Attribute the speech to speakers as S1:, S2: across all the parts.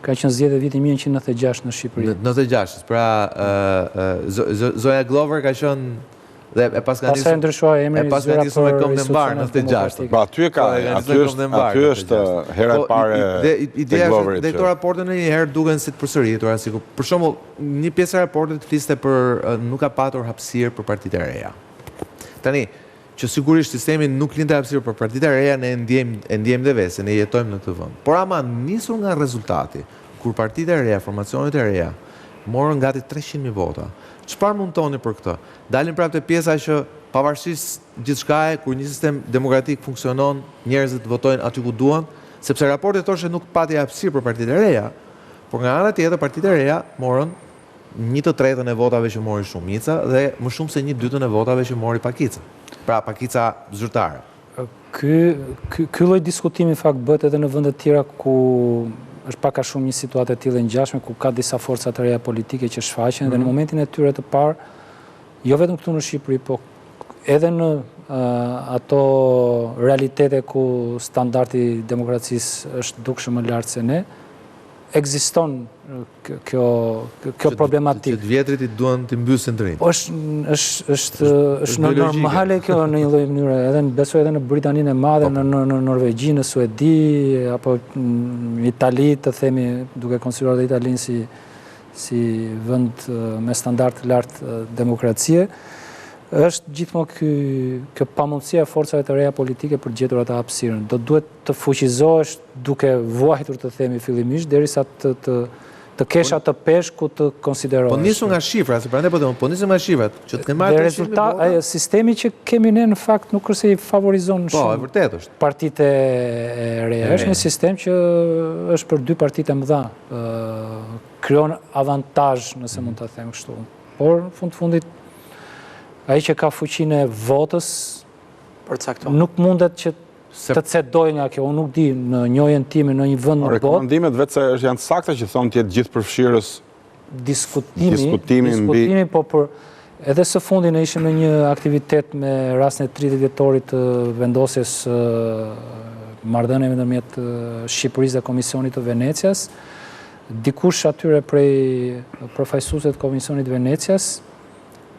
S1: Ka qenë zgjedhjet e vitit 1996 në
S2: Shqipëri. Në 96, pra zonja Glover ka qenë dhe e paska
S1: nisur. Pastaj ndryshoi emri
S2: e paska nisur me këmbën e mbarë në 96.
S3: Po aty e ka, po, aty është, aty është hera e po, parë
S2: dhe ideja është dhe këto raporte ndonjëherë duken si të përsëritura, sikur për shembull, një pjesë e raportit fliste për nuk ka patur hapësirë për partitë e reja. Tani, që sigurisht sistemi nuk linte hapësirë për partitë e reja, ne e ndjejmë, e ndjejmë dhe vetë, se ne jetojmë në këtë vend. Por ama nisur nga rezultati, kur partitë e reja, formacionet e reja, morën gati 300.000 vota, çfarë mund të thoni për këtë? Dalim prapë te pjesa që pavarësisht gjithçkaje, kur një sistem demokratik funksionon, njerëzit votojnë aty ku duan, sepse raporti thoshte nuk pati hapësirë për partitë e reja, por nga ana tjetër partitë e reja morën një të tretën e votave që mori shumica dhe më shumë se një dytën e votave që mori pakica. Pra pakica zyrtare.
S1: Ky ky ky lloj diskutimi në fakt bëhet edhe në vende të tjera ku është pak a shumë një situatë e tillë e ngjashme ku ka disa forca të reja politike që shfaqen mm -hmm. dhe në mhm. momentin e tyre të parë, jo vetëm këtu në Shqipëri, po edhe në uh, ato realitete ku standardi i demokracisë është dukshëm më lart se ne, ekziston kjo kjo problematikë.
S2: Që të vjetrit i duan t'i mbysin të
S1: rinjtë. Po është është është është normale kjo në një lloj mënyre, edhe në besoj edhe në Britaninë e Madhe, po. në në në Norvegji, në Suedi apo në Itali, të themi, duke konsideruar dhe Italinë si si vend me standard të lartë demokracie, është gjithmonë ky kjo pamundësia e forcave të reja politike për të gjetur atë hapësirën. Do duhet të fuqizohesh duke vuajtur të themi fillimisht derisa të të të kesh po, atë peshë ku të konsiderohesh.
S2: Po nisur nga shifrat, se prandaj po them, po nisur nga shifrat, që të kemë marrë
S1: rezultat, ajo sistemi që kemi ne në fakt nuk është se i favorizon
S2: po, shumë. Po, e vërtetë është.
S1: Partitë e reja. Është një sistem që është për dy partitë e mëdha, ë krijon avantazh, nëse mund ta them kështu. Por në fund të fundit ai që ka fuqinë e votës
S4: përcakton.
S1: Nuk mundet që të cedojë nga kjo, unë nuk di në njohjen time në një vend në
S3: botë. Rekomandimet vetë se është janë të sakta që thonë të jetë gjithëpërfshirës
S1: diskutimi, diskutimi, diskutimi po për edhe së fundi ne ishim në një aktivitet me rastin e 30 vjetorit të vendosjes së marrëdhënieve ndërmjet Shqipërisë dhe Komisionit të Venecias. Dikush atyre prej përfaqësuesve të Komisionit të Venecias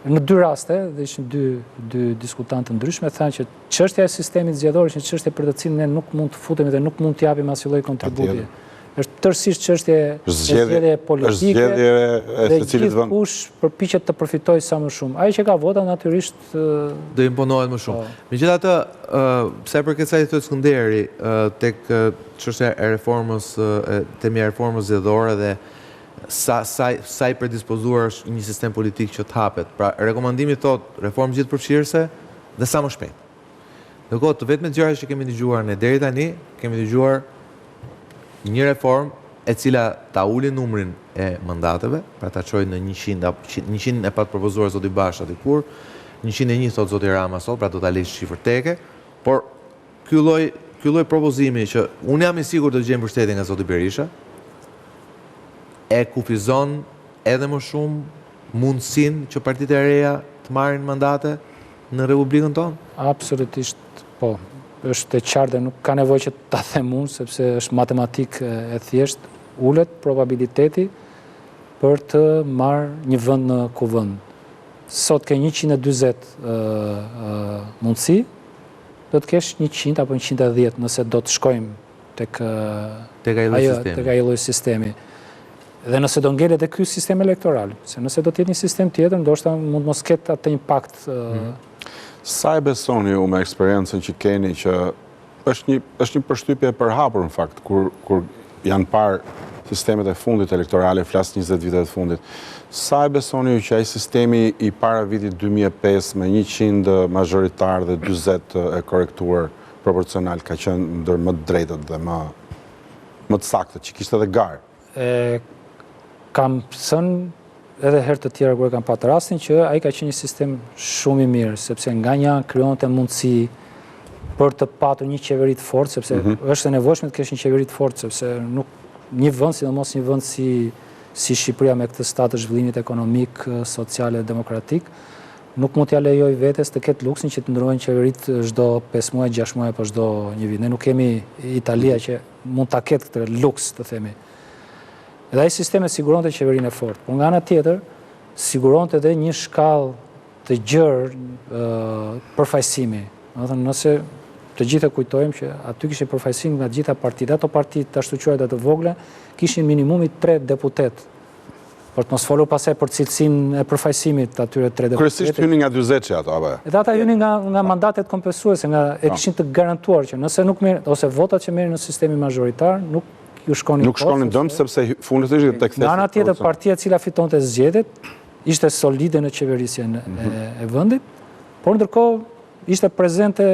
S1: në dy raste, dhe ishin dy dy diskutantë të ndryshme, thanë që Çështja e sistemit zgjedhor është një çështje për të cilën ne nuk mund të futemi dhe nuk mund të japim asnjë lloj kontributi. Është tërësisht çështje zgjedhje politike
S3: dhe
S1: gjithkush përpiqet të përfitojë sa më shumë. Ai që ka vota natyrisht
S2: do imponohet më shumë. Po. Megjithatë, sa i përket asaj që thotë Skënderi tek çështja e reformës, themi e reformës zgjedhore dhe sa sa sa i predispozuar është një sistem politik që të hapet. Pra, rekomandimi thotë reformë gjithëpërfshirëse, Dhe sa më shpejt. Ndërkohë, të vetmet gjëra që kemi dëgjuar ne deri tani, kemi dëgjuar një reformë e cila ta uli numrin e mandateve, pra ta çojë në 100, 100 e pat propozuar zoti Basha dikur, 101 thotë zoti Rama sot, pra do ta lejë shifër teke, por ky lloj ky lloj propozimi që unë jam i sigurt do të gjejë mbështetje nga zoti Berisha, e kufizon edhe më shumë mundësinë që partitë e reja të marrin mandate në Republikën tonë?
S1: Absolutisht po. Është e qartë dhe nuk ka nevojë që ta them unë, sepse është matematikë e thjeshtë, ulet probabiliteti për të marrë një vend në kuvend. Sot ke 140 mundësi, do të kesh 100 apo 110 nëse do të shkojmë tek
S2: tek ai lloj sistemi.
S1: Tek ai lloj sistemi. Dhe nëse do ngelet dhe ky sistem elektoral, se nëse do të jetë një sistem tjetër, ndoshta mund mos ketë atë impakt.
S3: Mm. Sa e besoni ju me eksperiencën që keni që është një është një përshtypje e përhapur në fakt kur kur janë parë sistemet e fundit elektorale, flas 20 vitet e fundit. Sa e besoni ju që ai sistemi i para vitit 2005 me 100 mazhoritar dhe 40 e korrektuar proporcional ka qenë ndër më të drejtët dhe më më të saktët, që kishte edhe garë.
S1: E kam thënë edhe herë të tjera kur e kam patë rastin që ai ka qenë një sistem shumë i mirë, sepse nga një anë krijonte mundësi për të patur një qeveri të fortë, sepse mm -hmm. është e nevojshme të kesh një qeveri të fortë, sepse nuk një vend, sidomos një vend si si Shqipëria me këtë stad të zhvillimit ekonomik, social dhe demokratik, nuk mund t'ia lejojë vetes të ketë luksin që të ndërrojnë qeveritë çdo 5 muaj, 6 muaj apo çdo një vit. Ne nuk kemi Italia që mund ta ketë këtë luks, të themi. Edhe ai sistem e siguronte qeverinë e fortë, por nga ana tjetër siguronte edhe një shkallë të gjerë përfaqësimi. Domethënë, nëse të gjithë e kujtojmë që aty kishte përfaqësim nga të gjitha partitë, ato partitë të ashtuquajtura të vogla, kishin minimumi 3 deputetë. Për të mos folur pastaj për cilësinë e përfaqësimit të atyre 3 deputetëve.
S3: Kryesisht hynin nga 40 ato apo? Jo?
S1: Edhe ata hynin nga nga mandatet kompensuese, nga e po. kishin të garantuar që nëse nuk merr ose votat që merrin në sistemin mazhoritar nuk ju shkonin
S3: Nuk shkonin dëm sepse fundit ishte tek
S1: Nga ana tjetër partia e cila fitonte zgjedhjet ishte solide në qeverisjen mhm. e vendit, por ndërkohë ishte prezente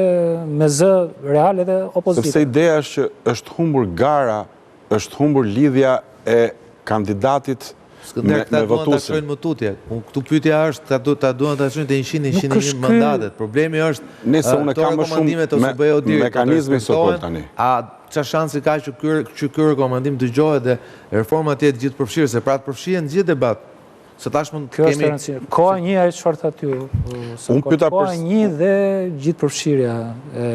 S1: me zë real edhe opozita.
S3: Sepse ideja është që është humbur gara, është humbur lidhja e kandidatit
S2: me, me votuesin. Duan ta çojnë më tutje. Unë këtu pyetja është, këta du, ta duan ta çojnë te 100 101 mandatet. Problemi është
S3: Nëse unë kam më shumë me, mekanizmin sokol tani.
S2: A ça shansi ka që ky që ky rekomandim dëgjohet dhe reforma të jetë gjithëpërfshirëse, pra të përfshihen gjithë debat. Se tashmë
S1: Kjo është e rëndësishme. Koha një ajo çfarë thatë ju. Unë pyeta për koha një dhe gjithëpërfshirja e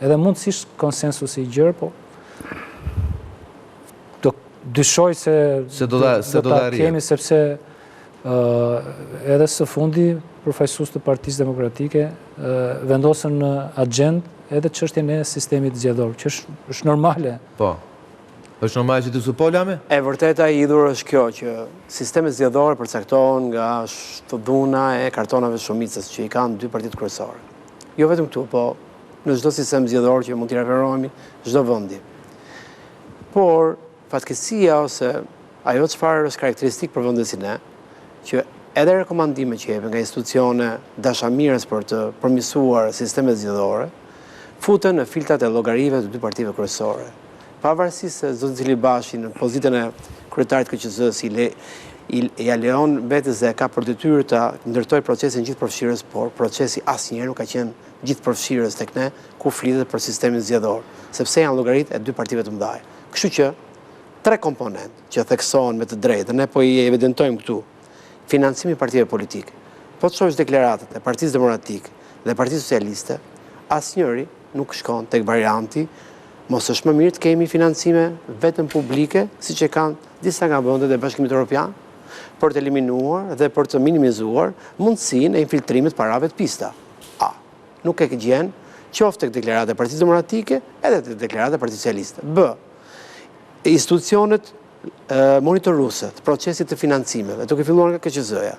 S1: edhe mundësisht konsensusi i gjerë, po do dyshoj se
S2: se do ta se do ta
S1: kemi sepse ë edhe së fundi përfaqësues të Partisë Demokratike vendosën në agjendë edhe çështjen e sistemit zgjedhor, që është është normale.
S2: Po. Është normal që të su po Lame?
S4: E vërteta e hidhur është kjo që sistemet zgjedhore përcaktohen nga dhuna e kartonave të shumicës që i kanë dy partitë kryesore. Jo vetëm këtu, po në çdo sistem zgjedhor që mund t'i referohemi çdo vendi. Por fatkeqësia ose ajo çfarë është karakteristik për vende si ne, që edhe rekomandimet që jepen nga institucione dashamirës për të përmirësuar sistemet zgjedhore, futen në filtrat e llogarive të dy partive kryesore. Pavarësisht se zoti Celibashi në pozitën e kryetarit të KQZ-së i le ia lejon vetes dhe e ka për detyrë ta ndërtojë procesin gjithëpërfshirës, por procesi asnjëherë nuk ka qenë gjithëpërfshirës tek ne kur flitet për sistemin zgjedhor, sepse janë llogaritë e dy partive të mëdha. Kështu që tre komponentë që theksohen me të drejtë dhe ne po i evidentojmë këtu, financimi i partive politike. Po të shohësh deklaratat e Partisë Demokratike dhe Partisë Socialiste, asnjëri nuk shkon tek varianti Mos është më mirë të kemi financime vetëm publike, siç e kanë disa nga vendet e Bashkimit Europian, për të eliminuar dhe për të minimizuar mundësinë e infiltrimit të parave të pista. A. Nuk e gjen, qoftë tek deklarata e Partisë Demokratike, edhe tek deklarata e Partisë Socialiste. B. Institucionet monitoruese të procesit të financimeve, duke filluar nga KQZ-ja.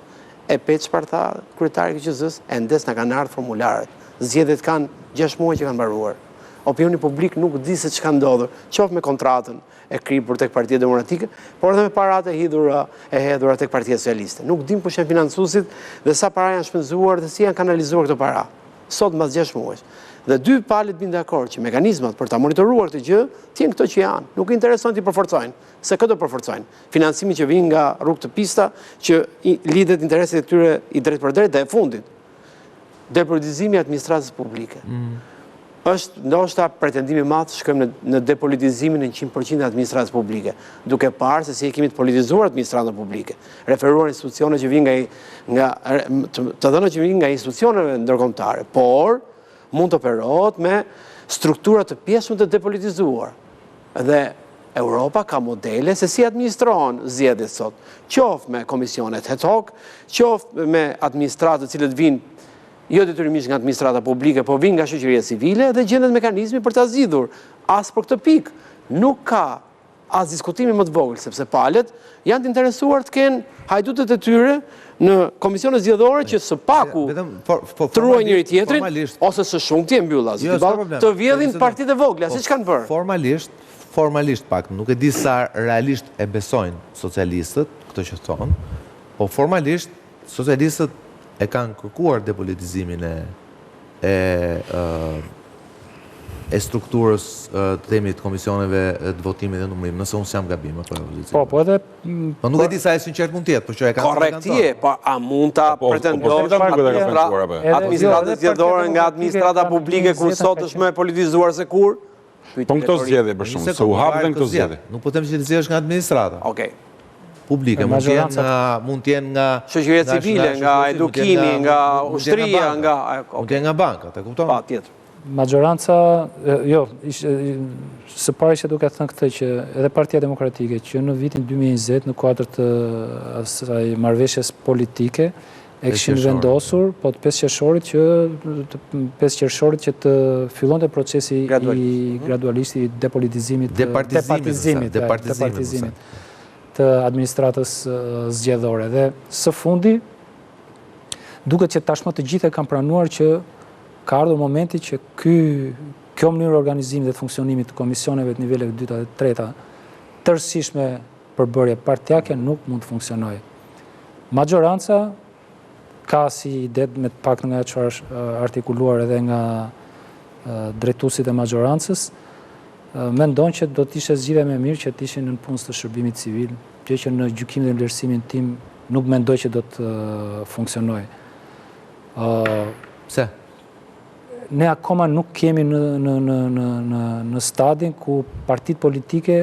S4: E pe çfarë tha kryetari i KQZ-së, ende s'na kanë ardhur formularët. Zgjedhjet kanë 6 muaj që kanë mbaruar. Opinioni publik nuk di se ç'ka ndodhur, qoftë me kontratën e kripur tek Partia Demokratike, por edhe me paratë e hidhura e hedhura tek Partia Socialiste. Nuk dimë kush janë financuesit dhe sa para janë shpenzuar dhe si janë kanalizuar këto para. Sot mbas 6 muajsh. Dhe dy palët bien dakord që mekanizmat për ta monitoruar këtë gjë të jenë këto që janë. Nuk i intereson t'i përforcojnë, se kë do përforcojnë. Financimin që vijnë nga rrugë të pista që i lidhet interesit e tyre i drejtpërdrejtë dhe e fundit. Depolitizimi i administratës publike. Mm. Është ndoshta pretendim i madh të shkojmë në, në depolitizimin e 100% të administratës publike, duke parë se si e kemi të politizuar administratën publike, referuar institucione që vijnë nga nga të, të dhëna që vijnë nga institucioneve ndërkombëtare, por mund të operohet me struktura të pjesshme të depolitizuar. Dhe Europa ka modele se si administrohen zgjedhjet sot, qoftë me komisionet ad hoc, qoftë me administratë të cilët vijnë jo detyrimisht nga administrata publike, po vijnë nga shoqëria civile dhe gjendet mekanizmi për ta zgjidhur. As për këtë pikë nuk ka as diskutimi më të vogël, sepse palët janë të interesuar të kenë hajdutët e tyre në komisione zgjedhore që së paku po, të ruajnë njëri tjetrin, ose së shumti e mbylla, jo, të vjedhin partitë e vogla, po, siç kanë bërë.
S2: Formalisht, formalisht pak, nuk e di sa realisht e besojnë socialistët, këtë që thonë, po formalisht socialistët e kanë kërkuar depolitizimin e e e strukturës të themi të komisioneve të votimit dhe numërimit, nëse unë s'jam gabim apo jo.
S1: Po, po edhe
S2: Po nuk e di sa e sinqert mund të jetë, po që e kanë
S4: Korrekt je, po a mund ta po, pretendosh administratën zgjedhore nga administrata publike kur sot është më e politizuar se kurrë?
S3: Po në këto zgjedhje për shembull, se u hap dhe në këto zgjedhje.
S2: Nuk po them që të zgjedhësh nga administrata.
S4: Okej.
S2: Publike, mund të jenë nga mund të jenë nga
S4: shoqëria civile, nga edukimi, nga ushtria, nga
S2: mund të jenë nga bankat, e kupton?
S4: Patjetër.
S1: Maxhoranca, jo, së pari isha duke thënë këtë që edhe Partia Demokratike që në vitin 2020 në kuadër të asaj marrëveshjes politike e kishin vendosur, po të 5 qershorit që të 5 qershorit që të fillonte procesi i mhm. gradualisht i depolitizimit,
S2: departizimit, departizimit
S1: të administratës zgjedhore. Dhe së fundi, duket që tashmë të gjithë e kanë pranuar që ka ardhur momenti që ky kjo mënyrë organizimi dhe funksionimit të komisioneve të niveleve të dyta dhe të treta tërësisht me përbërje partiake nuk mund të funksionojë. Maxhoranca ka si ide me të paktën nga çfarë është artikuluar edhe nga drejtuesit e maxhorancës, mendon që do të ishte zgjidhja më e mirë që të ishin nëpunës të shërbimit civil, gjë që në gjykimin dhe vlerësimin tim nuk mendoj që do të funksionojë.
S2: Pse?
S1: Ne akoma nuk kemi në në në në në në stadin ku partitë politike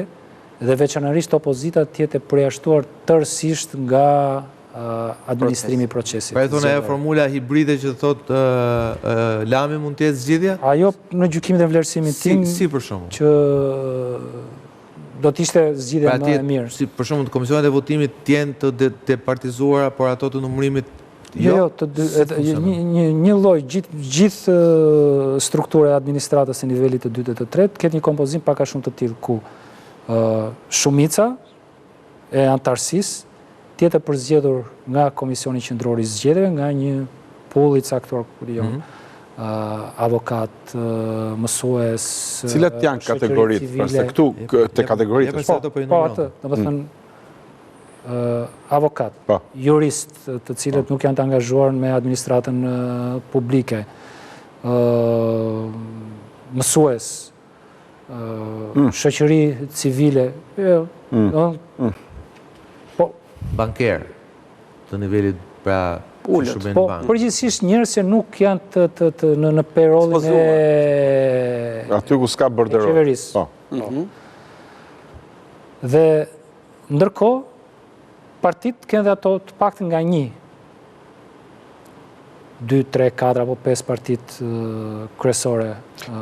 S1: dhe veçanërisht opozita të jetë e përjashtuar tërësisht nga administrimi i procesit.
S2: Pra i thonë ajo formula hibride që thotë Lami mund të jetë zgjidhja?
S1: Ajo në gjykimin dhe vlerësimin tim
S2: si për shembull?
S1: Që do të ishte zgjidhja pra, më e mirë.
S2: Si për shembull komisionet e votimit të jenë të departizuara, por ato të numërimit
S1: Jo, jo, të dy, një, një, një lloj gjithë gjithë struktura e administratës së nivelit të dytë dhe të tretë ketë një kompozim pak a shumë të tillë ku ë shumica e anëtarësisë të jetë e përzgjedhur nga Komisioni Qendror i Zgjedhjeve, nga një pool i caktuar, ku di unë, mm -hmm. avokat, mësues,
S3: Cilat janë kategoritë? Pra se këtu te kategoritë
S1: është. Po, po atë, domethënë avokat, po. jurist, të cilët po. nuk janë të angazhuar me administratën publike, mësues, mm. shoqëri civile, mm.
S2: mm. po. Banker, të nivelit pra
S1: ulët, po, përgjithësisht njerëz që nuk janë të, të, të, në, në payrollin
S3: e... Aty ku s'ka bordero.
S1: Qeverisë. Po. Mhm. Dhe Ndërkohë, partitë kenë dhe ato të paktën nga një, 2, 3, 4 apo 5 partitë kryesore.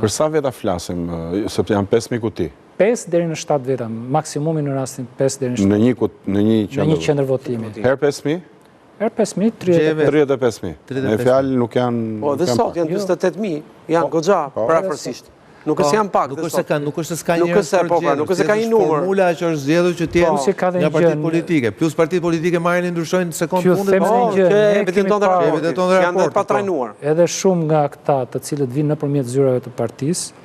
S3: Për sa veta flasim, sepse janë 5.000 kuti?
S1: 5 deri në 7 veta, maksimumi në rastin 5 deri në 7.
S3: Në një kut, në një qendër.
S1: Në një qendër votimi.
S3: Herë 5.000?
S1: Herë 5.000, 35.000.
S3: Me fjalë nuk janë...
S4: Po, dhe sot janë 48.000, janë po, goxha, po. përafërsisht. Nuk është se janë pak,
S2: nuk është se ka, nuk është se s'ka njerëz për
S4: të po, pra, nuk është se ka një numër.
S2: Formula që është zgjedhur që të jenë po. nga partitë politike, plus partitë politike marrin e ndryshojnë në sekondë të
S1: fundit. Po,
S4: që evidenton dhe raporti, janë të patrajnuar.
S1: Edhe shumë nga këta të cilët vijnë nëpërmjet zyrave të partisë,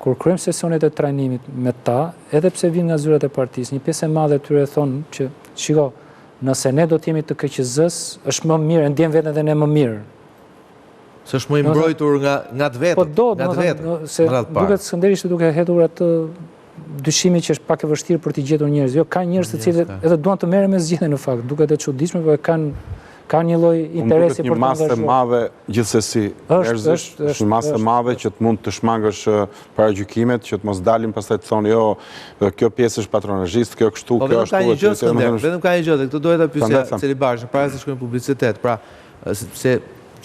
S1: kur kryejmë sesionet e trajnimit me ta, edhe pse vijnë nga zyrat e partisë, një pjesë e madhe e tyre thonë që, shiko, nëse ne do të jemi të KQZ-së, është më mirë, e ndjejmë veten edhe ne më mirë.
S2: Se është më i mbrojtur nga nga të vetët.
S1: Po do, nga të vetët. Se duket Skënderi ishte duke hedhur atë dyshimin që është pak e vështirë për t'i gjetur njerëz. Jo, ka njerëz të cilët edhe duan të merren me zgjedhje në fakt, duket e çuditshme, por e kanë kanë një lloj interesi
S3: për të angazhuar. Një masë e madhe gjithsesi njerëzish, është një masë e madhe që të mund të shmangësh paragjykimet, që të mos dalin pastaj të thonë jo, kjo pjesë është patronazhist, kjo kështu,
S2: po,
S3: kjo ashtu,
S2: vetëm ka një gjë, Skënder, vetëm ka një gjë, dhe këtë doja ta pyesja Celibash, para se të shkojmë në publicitet. Pra, sepse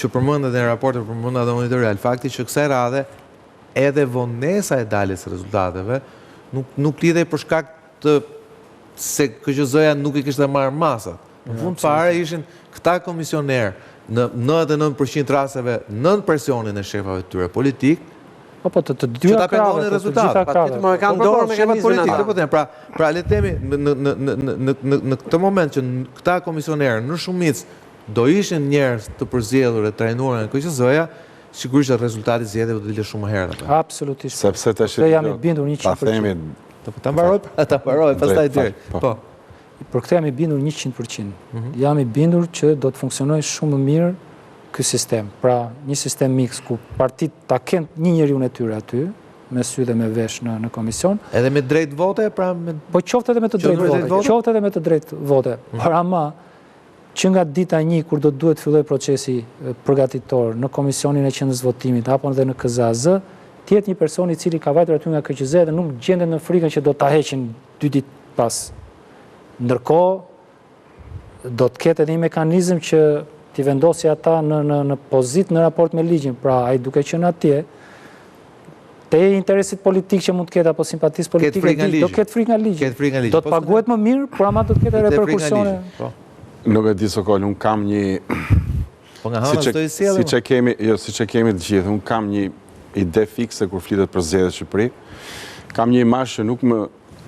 S2: që përmenda dhe në raport e përmenda dhe në editorial, fakti që kësaj radhe edhe vonesa e daljes së rezultateve nuk nuk lidhej për shkak të se KQZ-ja nuk i kishte marrë masat. Në fund fare ishin këta komisionerë në 99% të rasteve nën presionin e shefave të tyre politikë,
S1: Po, po, të të dyja krahëve,
S2: të të gjitha krahëve.
S4: Po, kanë po, dorë mekanizmin
S2: politik, po them, pra, pra le të themi në në në në në në këtë moment që këta komisionerë në shumicë do ishin njerëz të përzgjedhur e trajnuar nga KQZ-ja, sigurisht që rezultati i zgjedhjeve do të dilte shumë më herët
S1: apo. Absolutisht.
S3: Sepse tash
S1: Këtë jam i bindur 100%.
S3: Ta themi.
S2: Po ta mbaroj, ta mbaroj, pastaj deri.
S1: Po. po. Për këtë jam i bindur 100%. Mhm. Jam i bindur që do të funksionojë shumë më mirë ky sistem. Pra, një sistem miks ku partitë ta kenë një njeriun e tyre aty, me sy dhe me vesh në në komision.
S2: Edhe me drejt vote, pra me
S1: Po qoftë edhe me të drejtë vote, qoftë edhe me të drejtë vote. Mhm. Por ama Që nga dita një kur do të duhet të fillojë procesi përgatitor në Komisionin e Qendrës së Votimit apo edhe në KZAZ, të jetë një person i cili ka vajtur aty nga KQZ dhe nuk gjendet në frikën që do ta heqin dy ditë pas. Ndërkohë, do të ketë edhe një mekanizëm që t'i vendosi ata në në në pozitë në raport me ligjin. Pra, ai duke qenë atje, Përtej interesit politik që mund të ketë apo simpatisë politike, do ketë frikë nga ligji. Do të po, paguhet më mirë, por ama do të ketë reperkusione.
S3: Po. Nuk e di Sokol, unë kam një
S2: Po nga hana s'do i sjellë.
S3: Siç e kemi, jo, siç e kemi të gjithë, unë kam një ide fikse kur flitet për zgjedhjet në Shqipëri. Kam një imazh që nuk më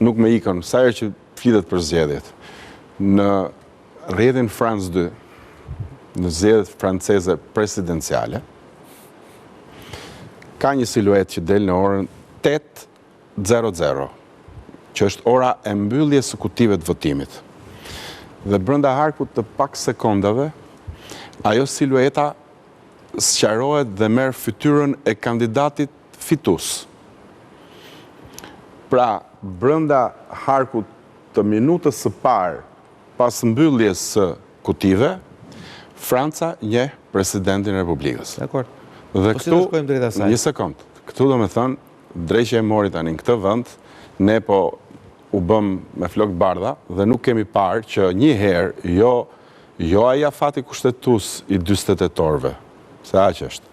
S3: nuk më ikën sa herë që flitet për zgjedhjet. Në rrjetin France 2, në zgjedhjet franceze presidenciale, ka një siluetë që del në orën 8.00, që është ora e mbylljes së kutive të votimit. Dhe brenda harkut të pak sekondave, ajo silueta sqarohet dhe merr fytyrën e kandidatit fitues. Pra, brenda harkut të minutës së parë pas mbylljes së kutive, Franca njeh presidentin e Republikës.
S2: Dakord.
S3: Dhe
S2: po
S3: këtu,
S2: një
S3: sekond, këtu domethënë, dreqi e mori tani në këtë vend, ne po u bëmë me flokë të bardha dhe nuk kemi parë që një herë, jo, jo ai afati kushtetues i 48 orëve, se aq është.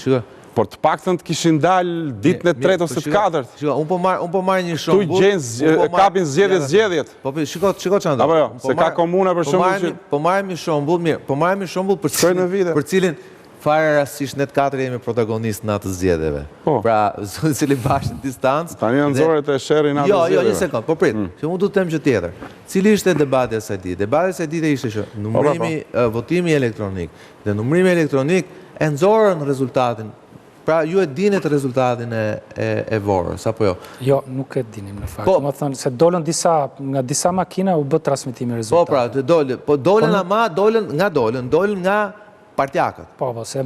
S2: Shiko.
S3: Por të paktën të kishin dalë ditën e tretë ose të katërt.
S2: Shiko, unë po marr, unë po marr një shembull.
S3: Ktu gjejnë po kapin zgjedhjet zgjedhjet.
S2: Po po, shiko, shiko çfarë ndodh.
S3: Apo jo, po se ka komuna për
S2: po
S3: shembull që
S2: po marrim një shembull, mirë, po marrim një shembull për cilin për cilin fare rastësisht ne të katër jemi protagonistë në atë zgjedhjeve.
S3: Po.
S2: Pra, zoti Celibashi në distancë.
S3: Tani janë nxorët e sherrin atë
S2: jo, jo, një sekond, po prit. Mm. Që unë du të them gjë tjetër. Cili ishte debati asaj dite? Debati asaj dite ishte që po, pra, numërimi, po. votimi elektronik Dhe numërimi elektronik e nxorën rezultatin. Pra ju e dinit rezultatin e e, e Vorës apo
S1: jo? Jo, nuk e dinim në fakt. Po, Domethënë se dolën disa nga disa makina u bë transmetimi i
S2: rezultatit. Po pra, të dolën, po dolën po, ama dolën nga dolën, dolën nga partiakët.
S1: Po, po, se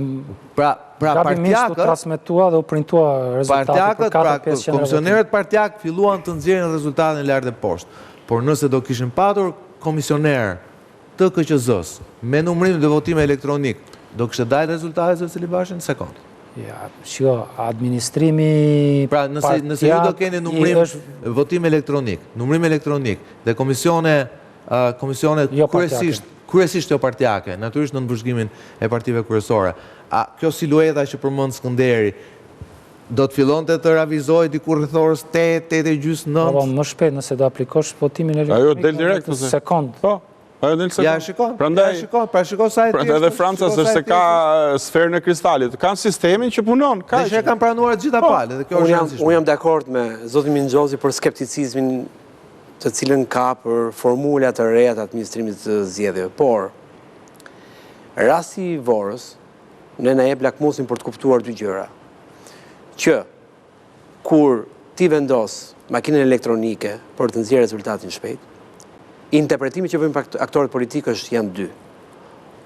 S2: pra pra
S1: partiakët u transmetua dhe u printua rezultati
S2: për 4 pra, 5 Komisionerët partiakë filluan të nxjerrin rezultatin lart e poshtë. Por nëse do kishin patur komisionerë të KQZ-së, me numërim dhe votim elektronik, do kishte dalë rezultati zoti Celibashi në
S1: sekondë. Ja, shiko, administrimi
S2: Pra, nëse nëse ju do keni numërim është... votim elektronik, numërim elektronik dhe komisione komisione
S1: jo
S2: kryesisht kryesisht jo partiake, natyrisht nën vëzhgimin e partive kryesore. A kjo silueta që përmend Skënderi do të fillonte të ravizohej diku rreth orës 8, 8 e gjysmë, 9.
S1: Po, po, më shpejt nëse do aplikosh votimin elektronik.
S3: Ajo del direkt
S1: në sekond.
S3: Po. Ajo del
S2: sekond. Ja shikon. Prandaj ja shikon, pra shikon sa
S3: e thjeshtë. Prandaj edhe Franca s'është se ka sferën e kristalit. Kanë sistemin që punon,
S2: kaq. Dhe që e kanë pranuar të gjitha
S3: po.
S2: palët, dhe kjo është e
S4: rëndësishme. Unë jam dakord me zotin Minxhozi për skepticizmin të cilën ka për formula të reja të administrimit të zgjedhjeve. Por rasti i Vorës ne na jep lakmusin për të kuptuar dy gjëra. Që kur ti vendos makinën elektronike për të nxjerrë rezultatin shpejt, interpretimi që bëjnë aktorët politikë është janë dy.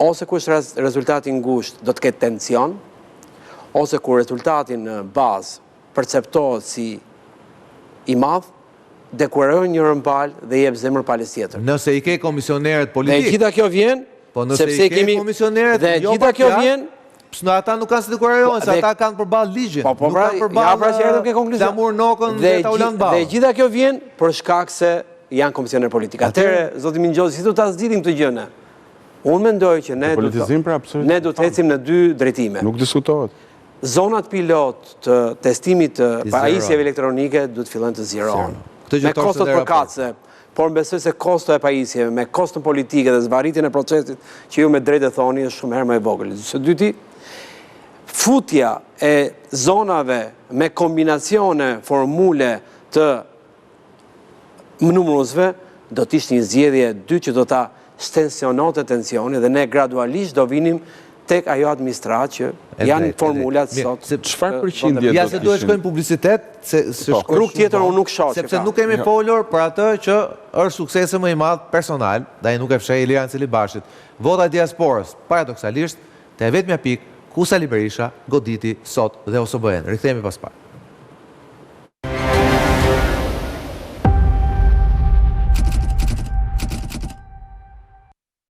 S4: Ose kur është rezultati i ngushtë do të ketë tension, ose kur rezultati në bazë perceptohet si i madh, dekurajojnë njërën palë dhe i jep zemër palës
S2: tjetër. Nëse i ke komisionerët politikë.
S4: Dhe e gjitha kjo vjen
S2: po nëse i ke komisionerët
S4: dhe jo gjitha kjo vjen
S2: Pse në ata nuk kanë si dekurajohen, se ata kanë përballë ligjin,
S4: po, po,
S2: nuk
S4: pra,
S2: kanë përballë
S4: pra, që erdhëm ke
S2: konkluzion. Flamur Nokën dhe Taulant
S4: Ballën. Dhe e gjitha kjo vjen për shkak se janë komisionerë politikë. Atëherë, zoti Minxhozi, si do ta zgjidhim këtë gjë ne? Unë mendoj që ne do të
S3: pra,
S4: ne do të ecim në dy drejtime.
S3: Nuk diskutohet.
S4: Zonat pilot të testimit të pajisjeve elektronike duhet të fillojnë të zgjerohen. Me kostot përkatëse, por besoj se kosto e pajisjeve, me koston politike dhe zvarritjen e procesit që ju me drejtë e thoni është shumë herë më e vogël. Së dyti, futja e zonave me kombinacione formule të numëruesve do të ishte një zgjedhje e dytë që do ta shtensiononte tensionin dhe ne gradualisht do vinim tek ajo administratë që janë formulat sot.
S3: Çfarë përqindje do të
S2: Ja se duhet shkojmë publicitet, se
S4: se po. Rrugë tjetër unë nuk shoh.
S2: Sepse nuk kemi jo. folur për atë që është suksesi më i madh personal, dhe ai nuk e fsheh Ilirian Celibashit. Vota e diasporës, paradoksalisht, te e vetmja pikë ku Sali Berisha goditi sot dhe OSBE-n. Rikthehemi pas pak.